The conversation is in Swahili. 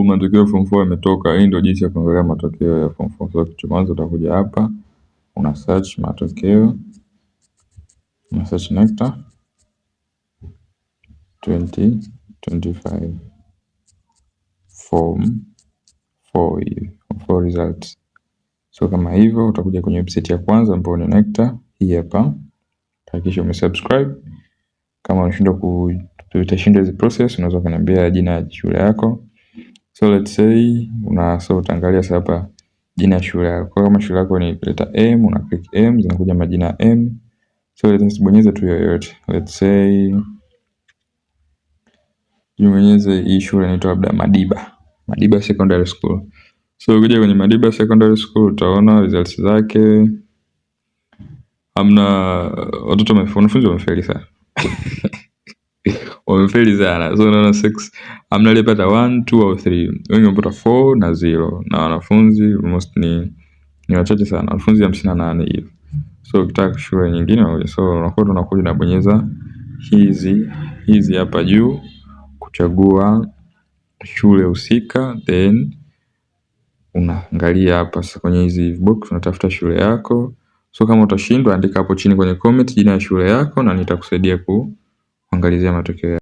Matokeo form 4 yametoka. Hii ndio jinsi ya kuangalia matokeo ya form 4. So kitu kwanza utakuja hapa, una search matokeo, una search NECTA 2025 form 4 hivi, form 4 results. So kama hivyo utakuja kwenye website ya kwanza ambayo ni NECTA, hii hapa. Hakikisha umesubscribe. Kama unashindwa ku utashinda hizi process, unaweza kuniambia jina ya shule yako. So let's say una so utaangalia sasa hapa jina ya shule yako. Kwa kama shule yako ni letter M, una click M, zinakuja majina ya M. So let's bonyeza tu yoyote. Let's say bonyeze hii shule inaitwa labda Madiba. Madiba Secondary School. So ukija kwenye Madiba Secondary School utaona results zake. Hamna watoto, wanafunzi wamefeli sana. Wamefeli sana. So unaona 6 hamna aliyepata 1, 2 au 3. Wengi wamepata 4 na 0 na wanafunzi almost ni wachache sana. Wanafunzi 58 hivi. So ukitaka shule nyingine, so unakuwa tunakuja unabonyeza hizi hapa juu kuchagua shule husika, then unaangalia hapa sasa kwenye hizi box unatafuta shule yako. So kama utashindwa, andika hapo chini kwenye comment jina ya shule yako na nitakusaidia kuangalizia matokeo.